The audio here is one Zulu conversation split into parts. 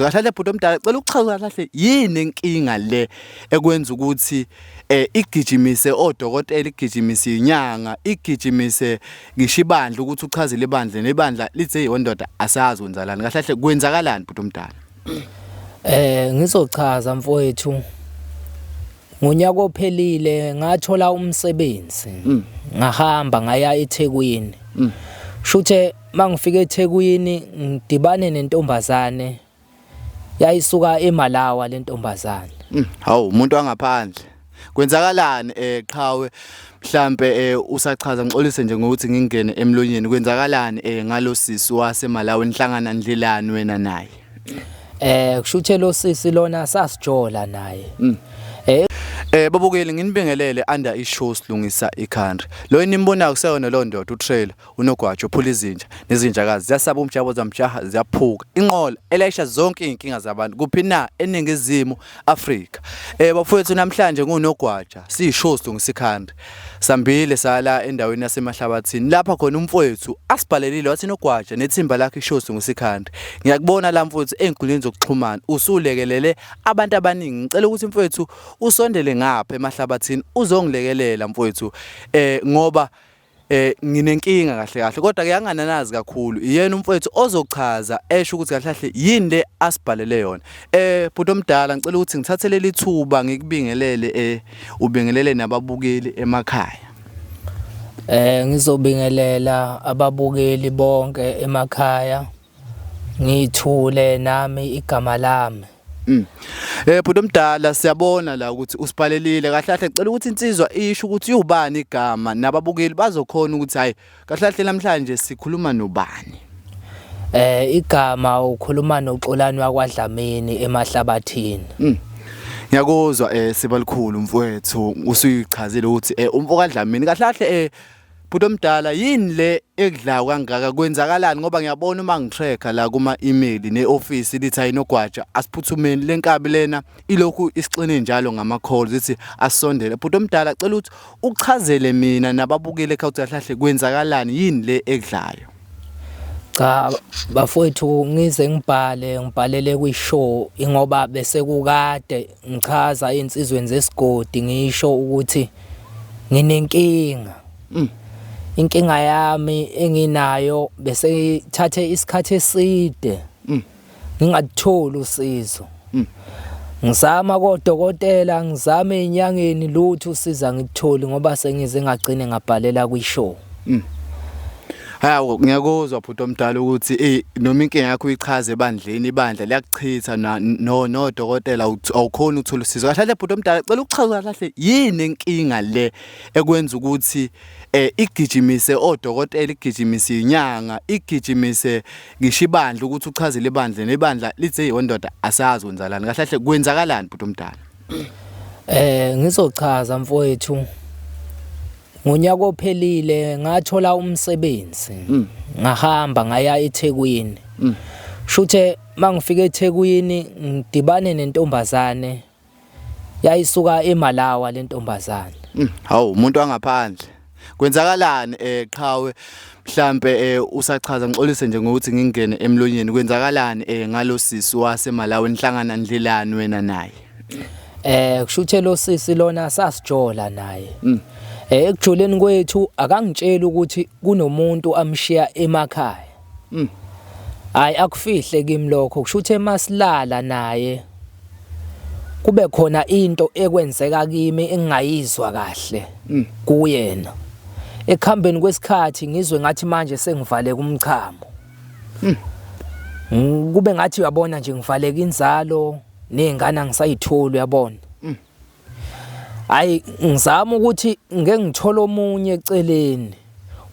Kahle kahle bhuti omdala cela ukuchaza kahle kahle yini inkinga le ekwenza ukuthi eh igijimise odokotela igijimise inyanga igijimise ngisho ibandla ukuthi uchazele ibandla nebandla lithe hey ndoda asazi kwenzakalani kahle kahle kwenzakalani bhuti omdala. Ngizochaza mfowethu. Ngonyaka ophelile ngathola umsebenzi. Ngahamba ngaya eThekwini. Shuthe mangifika eThekwini ngidibane nentombazane yayisuka eMalawa lentombazane. Hawu umuntu wangaphandle. Kwenzakalani eh qhawe mhlambe eh usachaza ngixolise nje ngokuthi ngingene emlonyeni kwenzakalani eh ngalosisi waseMalawi nihlangana ndlelani wena naye. Kushuthe lo sisi lona sasijola naye. Babukeli nginibingelele under ishow silungisa icountry. Lo enimbonayo kuseyona lo ndoda utrailer unogwajo uphula izinja nezinjakazi ziyasaba umjabo zamjaha ziyaphuka. Inqola elayisha zonke izinkinga zabantu kuphi na eningizimu Afrika. Bafowethu namhlanje ngunogwaja siyishow silungisa icountry. Sambile sala endaweni yasemahlabathini lapha khona umfowethu asibhalelile wathi nogwaja nethimba lakhe ishow silungisa icountry. Ngiyakubona la mfowethu ey'nkundleni zokuxhumana usulekelele abantu abaningi. Ngicela ukuthi mfowethu usondele ngapha emahlabathini uzongilekelela mfowethu ngoba nginenkinga kahle kahle kodwa ke angananazi kakhulu iyena umfowethu ozochaza esho ukuthi kahle kahle yini le asibhalele yona. Bhuti omdala ngicela ukuthi ngithathe leli thuba ngikubingelele ubingelele nababukeli emakhaya. Ngizobingelela ababukeli bonke emakhaya. Ngithule nami igama lami. Bhuti omdala siyabona la ukuthi usibhalelile kahle kahle ngicela ukuthi insizwa isho ukuthi iwubani igama nababukeli bazokhona ukuthi hayi kahle kahle namhlanje sikhuluma nobani. Igama ukhuluma noXolani wakwaDlamini emahlabathini. Ngiyakuzwa sibalikhulu mfowethu usuyichazile ukuthi umfo kaDlamini kahle kahle bhuti omdala yini le ekudlayo kangaka kwenzakalani ngoba ngiyabona uma ngitracker la kuma email neoffice lithi ayinogwaja asiphuthumeni lenkabi lena ilokhu isixine njalo ngama calls ithi asondele bhuti omdala cela ukuthi uchazele mina nababukele ekhaya ukuthi kahle kahle kwenzakalani yini le ekudlayo. Cha bafowethu ngize ngibhale ngibhalele kwi-show ingoba bese kukade ngichaza ey'nsizweni zesigodi ngisho ukuthi nginenkinga. Inkinga yami enginayo bese ithathe isikhathi eside ngingakutholi usizo. Ngizama kodokotela ngizame enyangeni lutho usizo angikutholi ngoba sengize ngagcine ngabhalela kwi-show. Hawu ngiyakuzwa bhuti omdala ukuthi noma inkinga yakho uyichaze ebandleni ibandla liyakuchitha no nodokotela awukhoni ukuthola usizo. Kahle kahle bhuti omdala cela ukuchaza kahle kahle yini inkinga le ekwenza ukuthi igijimise odokotela igijimise inyanga igijimise ngisho ibandla ukuthi uchazele ibandla nebandla lithe hey ndoda asazi kwenzakalani kahle kahle kwenzakalani bhuti omdala. Ngizochaza mfowethu. Ngonyaka ophelile ngathola umsebenzi. Ngahamba ngaya eThekwini. Shuthe mangifika eThekwini ngidibane nentombazane yayisuka eMalawa lentombazane. Hawu umuntu wangaphandle. Kwenzakalani qhawe mhlambe usachaza ngixolise nje ngokuthi ngingene emlonyeni kwenzakalani ngalosisi waseMalawi nihlangana ndlelani wena naye. Kushuthe lo sisi lona sasijola naye. Ekujoleni kwethu akangitsheli ukuthi kunomuntu amshiya emakhaya. Hayi akufihle kimi lokho kushuthe masilala naye kube khona into ekwenzeka kimi engingayizwa kahle kuyena. Ekuhambeni kwesikhathi ngizwe ngathi manje sengivaleka umchamo. Kube ngathi uyabona nje ngivaleka inzalo nezingane angisayitholi uyabona. Hayi ngizama ukuthi ngeke ngithole omunye eceleni.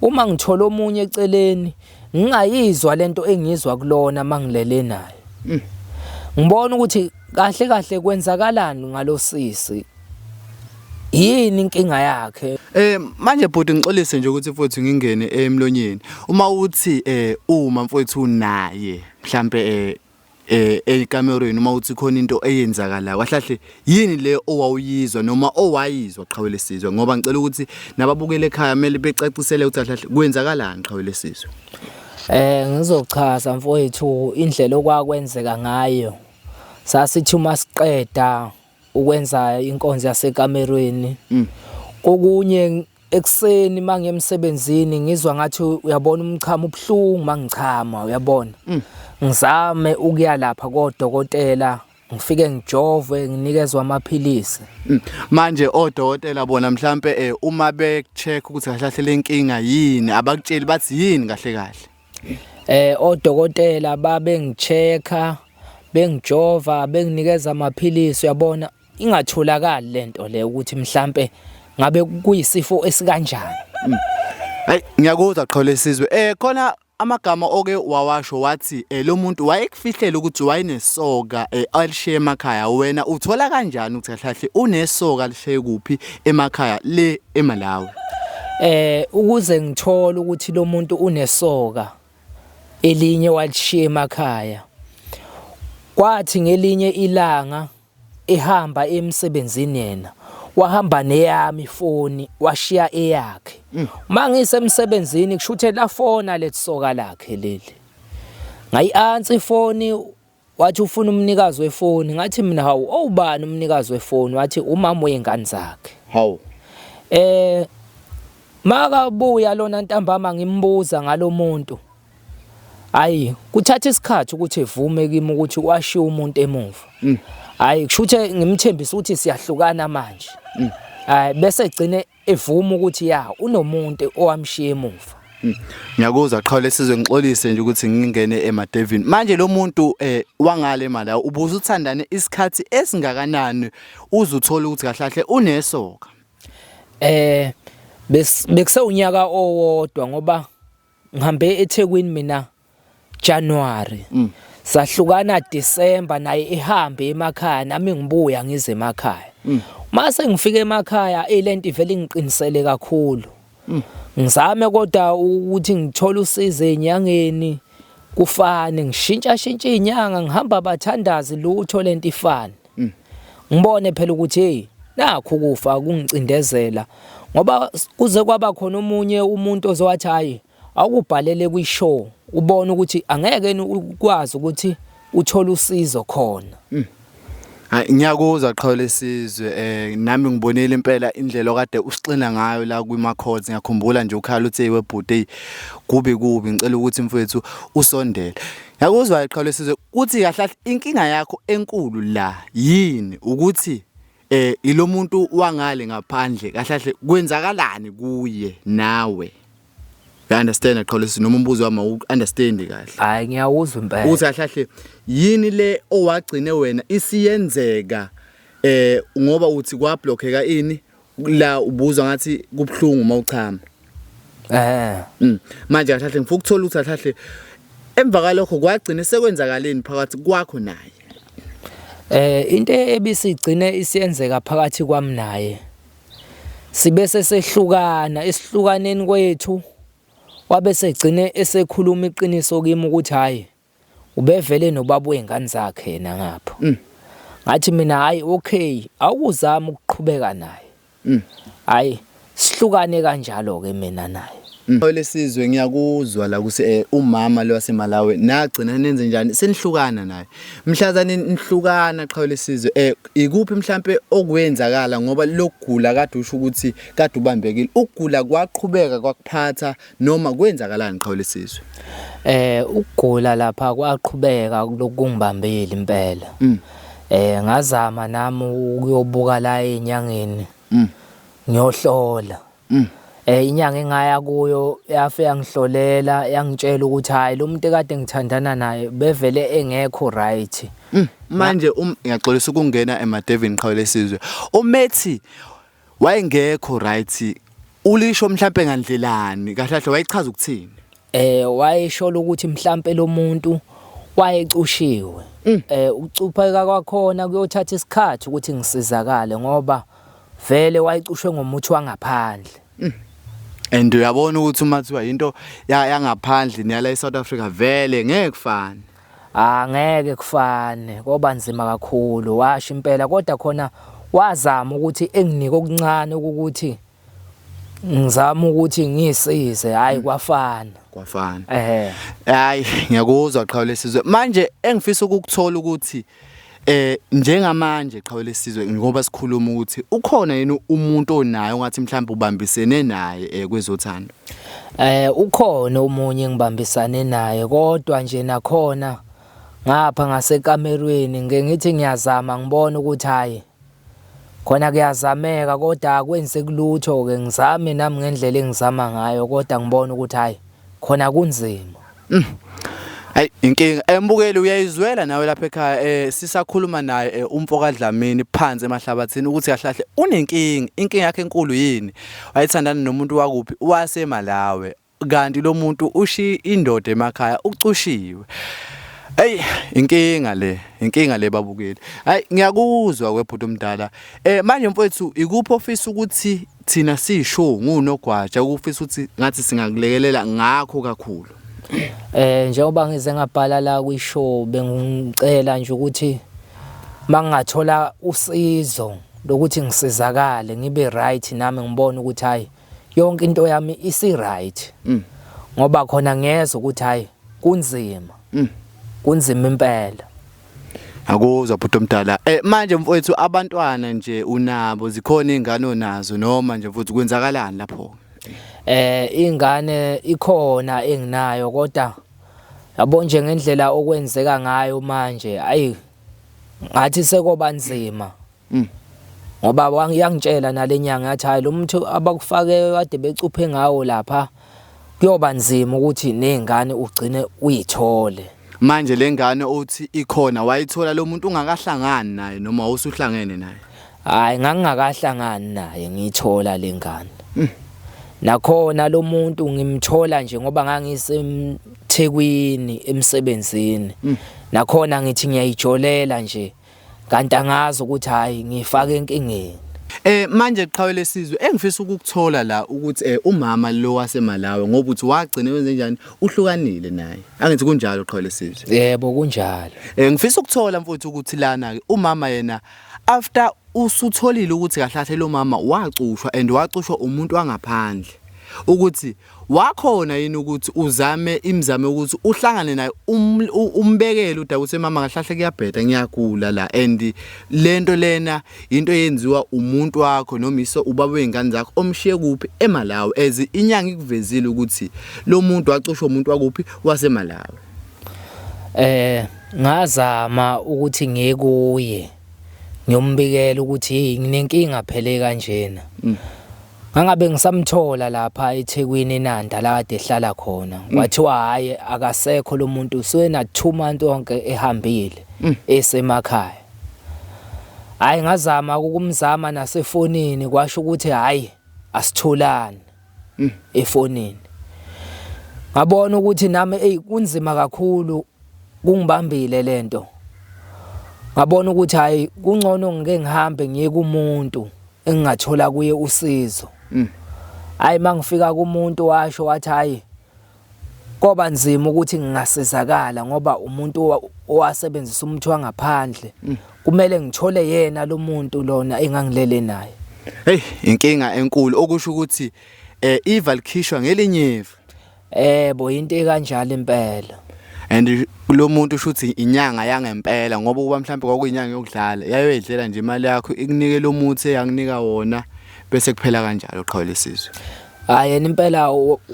Uma ngithola omunye eceleni ngingayizwa lento engizwa kulona mangilele naye. Ngibona ukuthi kahle kahle kwenzakalani ngalosisi. Yini inkinga yakhe? Manje bhuti ngixolise nje ukuthi futhi ngingene emlonyeni. Uma uthi uma mfowethu naye mhlambe ekamerweni uma uthi khona into eyenzakalayo kahle kahle yini le owawuyizwa noma owayizwa qhawe lesizwe ngoba ngicela ukuthi nababukele ekhaya kumele becacisele ukuthi kahle kahle kwenzakalani qhawe lesizwe. Ngizochaza mfowethu indlela okwakwenzeka ngayo. Sasithi uma siqeda ukwenza inkonzo yasekamerweni. Kokunye ekuseni mangiye emsebenzini ngizwa ngathi uyabona umchamo ubuhlungu mangichama uyabona. Ngizame ukuya lapha kodokotela ngifike ngijove nginikezwe amaphilisi. Manje odokotela bona mhlambe uma be-check ukuthi kahle kahle lenkinga yini abakutsheli bathi yini kahle kahle? Odokotela babengichecka bengijova benginikeza amaphilisi uyabona ingatholakali lento le ukuthi mhlambe ngabe kuyisifo esikanjani. Hayi ngiyakuzwa qhole sizwe. Khona amagama oke wawasho wathi lo muntu wayekufihlela ukuthi wayenesoka alishiye emakhaya. Wena uthola kanjani ukuthi kahle kahle unesoka alishiye kuphi emakhaya le eMalawi? Ukuze ngithole ukuthi lo muntu unesoka elinye walishiya emakhaya. Kwathi ngelinye ilanga ehamba emsebenzini yena wahamba neyami ifoni washiya eyakhe. Mangisemsebenzini kusho ukuthi lafona lelisoka lakhe leli. Ngayi-answer ifoni wathi ufuna umnikazi wefoni, ngathi mina hawu owubani umnikazi wefoni, wathi umama wey'ngane zakhe. Hawu. Makabuya lona ntambama ngimbuza ngalomuntu. Hayi kuthatha isikhathi ukuthi evume kimi ukuthi washiya umuntu emuva. Hayi kusho ukuthi ngimthembisa ukuthi siyahlukana manje. Hayi bese egcine evuma ukuthi ya unomuntu owamshiya emuva. Ngiyakuzwa qhawule sizwe, ngixolise nje ukuthi ngingene emadevini. Manje lo muntu wangale Malawi ubusuthandane isikhathi esingakanani uze uthole ukuthi kahle kahle unesoka? Bekusewunyaka owodwa ngoba ngihambe eThekwini mina January. Sahlukana December naye ehambe emakhaya nami ngibuya ngize emakhaya. Mase ngifika emakhaya ilento ivele ingiqinisele kakhulu. Ngizame kodwa ukuthi ngithole usizo enyangeni kufane ngishintsha shintsha izinyanga ngihamba abathandazi lutho lento ifane. Ngibone phela ukuthi hey nakho ukufa kungicindezela ngoba kuze kwaba khona omunye umuntu ozowathi hayi awukubhalele kwi-show ubone ukuthi angeke ukwazi ukuthi uthole usizo khona. Hayi ngiyakuzwa qhawule sizwe, nami ngibonile impela indlela okade usixina ngayo la kwima courts. Ngiyakhumbula nje ukhala uthi webhuti hey kubi kubi, ngicela ukuthi mfowethu usondele. Ngiyakuzwa qhawule sizwe kuthi kahle kahle inkinga yakho enkulu la yini ukuthi ilomuntu wangale ngaphandle kahle kahle kwenzakalani kuye nawe? You understand qhawule sizwe noma umbuzo wami awu understand kahle? Hayi ngiyawuzwa impela. Ukuthi kahle kahle yini le owagcine wena isiyenzeka ngoba uthi kwablockeka ini la ubuzwa ngathi kubhlungu mawuchama. Manje kahle kahle ngifuna ukuthola ukuthi kahle kahle emva kwalokho kwagcine sekwenzakaleni phakathi kwakho naye. Into ebisigcine isiyenzeka phakathi kwami naye sibe sesehlukana, esihlukaneni kwethu wabe segcine esekhuluma iqiniso kimi ukuthi hayi ubevele nobaba wey'ngane zakhe yena ngapha. Ngathi mina hayi okay awukuzama ukuqhubeka naye. Hayi sihlukane kanjalo ke mina naye. Lesizwe ngiyakuzwa la ukuthi umama lo waseMalawi nagcina nenze njani senihlukana naye. Mhlazane nihlukana qhawule sizwe ikuphi mhlambe okwenzakala ngoba lokugula kade usho ukuthi kade ubambekile, ukugula kwaqhubeka kwakuphatha noma kwenzakalani qhawule sizwe? Ukugula lapha kwaqhubeka lokungibambile impela. Ngazama nami ukuyobuka la enyangeni. Ngiyohlola. Inyanga engaya kuyo yafe yangihlolela yangitshela ukuthi hayi lo muntu ekade ngithandana naye bevele engekho right. Manje ngiyaxolisa ukungena emadevini qhawule sizwe. Umethi wayengekho right ulisho mhlambe ngandlelani kahle kahle wayechaza ukuthini? Wayeshola ukuthi mhlambe lo muntu wayecushiwe. Ukucupheka kwakhona kuyothatha isikhathi ukuthi ngisizakale ngoba vele wayecushwe ngomuthi wangaphandle. And uyabona ukuthi uma kuthiwa into yangaphandle neyala eSouth Africa vele ngeke kufane. Angeke kufane, koba nzima kakhulu washo impela, kodwa khona wazama ukuthi enginike okuncane ukuthi Ngizama ukuthi ngisize hayi kwafana. Kwafana. Eh. Hayi ngiyakuzwa qhawe lesizwe. Manje engifisa ukukuthola ukuthi eh njengamanje qhawe lesizwe ngoba sikhuluma ukuthi ukhona yini umuntu onaye ongathi mhlawumbe ubambisene naye eh, kwezothando. Eh ukhona omunye engibambisane naye kodwa nje nakhona ngapha ngasekamerweni ngike ngithi ngiyazama ngibona ukuthi hayi khona kuyazameka kodwa akwenzeki lutho ke ngizame nami ngendlela engizama ngayo kodwa ngibona ukuthi hayi khona kunzima. Hayi inkinga embukeli uyayizwela nawe lapha ekhaya eh sisakhuluma naye eh, umfo kaDlamini phansi emahlabathini ukuthi kahle kahle unenkinga inkinga yakhe enkulu yini wayethandana nomuntu wakuphi waseMalawi kanti lo muntu ushiya indoda emakhaya ucushiwe Ey inkinga le inkinga le babukeli hayi ngiyakuzwa webhuti omdala eh manje mfowethu ikuphi ofisa ukuthi thina sisho ngunogwaja ukufisa ukuthi ngathi singakulekelela ngakho kakhulu Eh njengoba ngize ngabhala la kwi show bengicela nje ukuthi mangingathola usizo lokuthi ngisizakale ngibe right nami ngibone ukuthi hayi yonke into yami isi right mm. ngoba khona ngiyezwa ukuthi hayi kunzima mm. kunzima impela Akuzwa bhuti omdala. Eh manje mfowethu abantwana nje unabo zikhona izingane onazo noma nje mfowethu kwenzakalani lapho? Eh ingane ikhona enginayo kodwa yabo nje ngendlela okwenzeka ngayo manje ayi ngathi sekoba nzima. Mm. Ngoba yangitshela nalenyanga yathi hayi lo muntu abakufake kade becuphe ngawo lapha kuyoba nzima ukuthi nezingane ugcine uyithole. Manje lengane othi ikhona wayithola lo muntu ungakahlangani naye noma usuhlangene naye? Hayi ngangingakahlangani naye ngiyithola lengane. Mm. Nakhona lo muntu ngimthola nje ngoba ngangisemthekwini emsebenzini. Mm. Nakhona ngithi ngiyayijolela nje. Kanti angazi ukuthi hayi ngifake enkingeni. Eh manje qhawe lesizwe engifisa ukukuthola la ukuthi eh umama lo waseMalawi ngoba uthi wagcina wenze njani uhlukanile naye. Angithi kunjalo qhawe lesizwe. Yebo kunjalo. Eh ngifisa ukuthola mfowethu ukuthi lana ke umama yena after usutholile ukuthi kahle kahle lo mama wacushwa and wacushwa umuntu wangaphandle ukuthi Wakhona yini ukuthi uzame imizamo yokuthi uhlangane naye um, umbekele udaba ukuthi mama kahlahle kuyabheda ngiyagula la and lento lena into eyenziwa umuntu wakho noma iso ubaba wezingane zakho omshiye kuphi eMalawi as inyanga ikuvezile ukuthi lo muntu wacushwa umuntu wakuphi waseMalawi. Eh ngazama ukuthi ngiye kuye ngiyombikela ukuthi hey nginenkinga phele kanjena. Mm. Ngangabe ngisamthola lapha eThekwini eNanda la kade ehlala khona. Mm. Kwathiwa hhayi akasekho lo muntu usena 2 months wonke ehambile mm. esemakhaya. Hayi ngazama ukumzama nasefonini kwasho ukuthi hhayi asitholani mm. efonini. Ngabona ukuthi nami ey kunzima kakhulu kungibambile lento. Ngabona ukuthi hayi kungcono ngike ngihambe ngiye kumuntu engingathola kuye usizo mm. Hayi mangifika kumuntu washo wathi hayi koba nzima ukuthi ngingasizakala ngoba umuntu owasebenzisa umuthi wangaphandle mm. Kumele ngithole yena lo muntu lona engangilele naye. Hey inkinga enkulu okusho ukuthi eh iva likhishwa ngelinye iva. Yebo into ekanjalo impela. And lo muntu shuthi inyanga yangempela ngoba kuba mhlawumbe kwakuyinyanga yokudlala yayoyidlela nje imali yakho ikunike lo muthi eyanginika wona bese kuphela kanjalo qhawe lesizwe. Hayi yena impela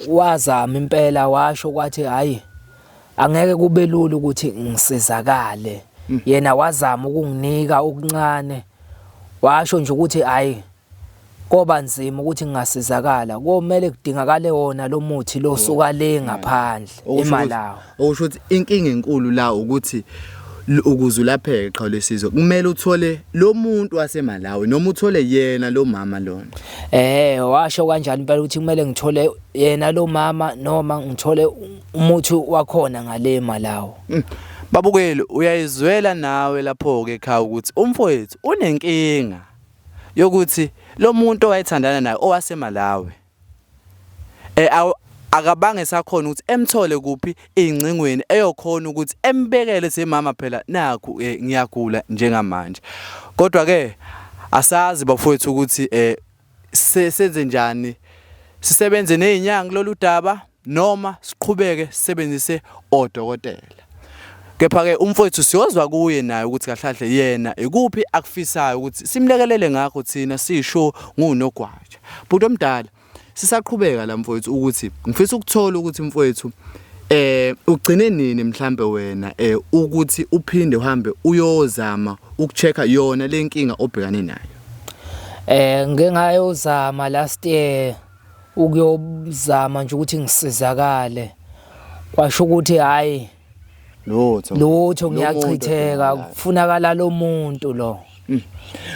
wazama impela washo kwathi hayi angeke kube lula ukuthi ngisizakale. Mm. Yena wazama ukunginika okuncane washo nje ukuthi hayi koba nzima ukuthi ngingasizakala komele kudingakale wona lo muthi lo suka le ngaphandle eMalawi. Okusho ukuthi inkinga enkulu la ukuthi ukuze ulapheke qhawe lesizwe kumele uthole lo muntu waseMalawi noma uthole yena lo mama lona. Eh washo kanjani impela ukuthi kumele ngithole yena lo mama noma ngithole umuthi wakhona ngale Malawi. Mm. Babukeli uyayizwela nawe lapho ke ekhaya ukuthi umfowethu unenkinga. yokuthi lo muntu owayethandana naye owaseMalawi eh akabange sakhona ukuthi emthole kuphi ingcingweni eyokhona ukuthi embekele semama phela nakhu eh, ngiyagula njengamanje kodwa ke asazi bafowethu ukuthi eh senze njani. Sisebenze nezinyanga kulolu daba noma siqhubeke sisebenzise odokotela. Kepha ke umfowethu siyozwa kuye naye ukuthi kahle kahle yena ikuphi akufisayo ukuthi simlekelele ngakho thina sisho ngunogwaja. Bhuti omdala sisaqhubeka la mfowethu ukuthi ngifisa ukuthola ukuthi mfowethu eh ugcine nini mhlambe wena eh ukuthi uphinde uhambe uyozama ukuchecka yona lenkinga obhekane nayo. Eh ngike ngayozama last year ukuyozama nje ukuthi ngisizakale. Kwasho ukuthi hayi Lutho. Lutho ngiyachitheka kufunakala lo muntu lo. Mm.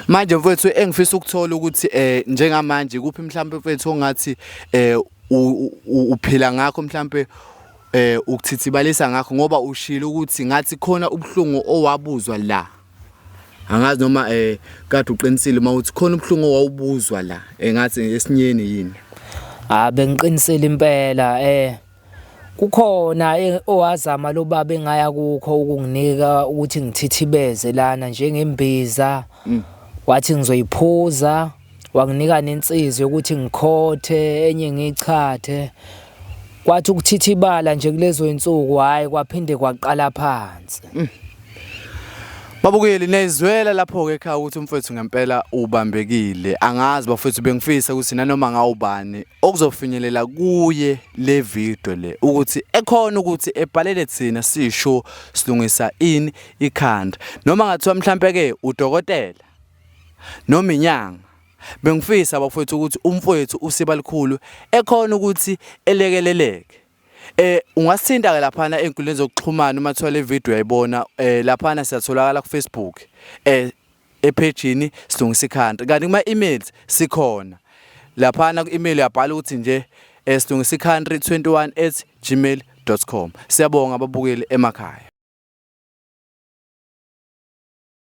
Manje mfowethu engifisa ukuthola ukuthi eh njengamanje kuphi mhlawumbe mfowethu ongathi eh uphila ngakho mhlawumbe eh ukuthithibalisa ngakho ngoba ushilo ukuthi ngathi khona ubuhlungu owabuzwa la. Angazi noma eh kade uqinisile uma uthi khona ubuhlungu owawubuzwa la engathi esinyeni yini. Ah bengiqinisile impela eh Kukhona owazama lo baba engaya kukho ukunginika ukuthi ngithithibeze lana njengembiza. Mm. Wathi ngizoyiphuza, wanginika nensizi yokuthi ngikhothe enye ngiyichathe. Kwathi ukuthithibala nje kulezo insuku hayi kwaphinde kwaqala phansi. Mm. Babukeli niyayizwela lapho-ke ekhaya ukuthi umfowethu ngempela ubambekile. Angazi bafowethu bengifisa ukuthi nanoma ngawubani okuzofinyelela kuye le video le ukuthi ekhona ukuthi ebhalele thina sisho silungisa ini ikhanda noma ngathiwa mhlampe ke udokotela noma inyanga bengifisa bafowethu ukuthi umfowethu usiba likhulu ekhona ukuthi elekeleleke Eh ungasithinta ke laphana ezinkundleni zokuxhumana uma thola le video uyayibona eh laphana siyatholakala ku Facebook eh ephejini silungisa ikhanda kanti kuma emails sikhona laphana ku email uyabhala ukuthi nje eh, silungisa icountry 21@gmail.com siyabonga ababukeli emakhaya.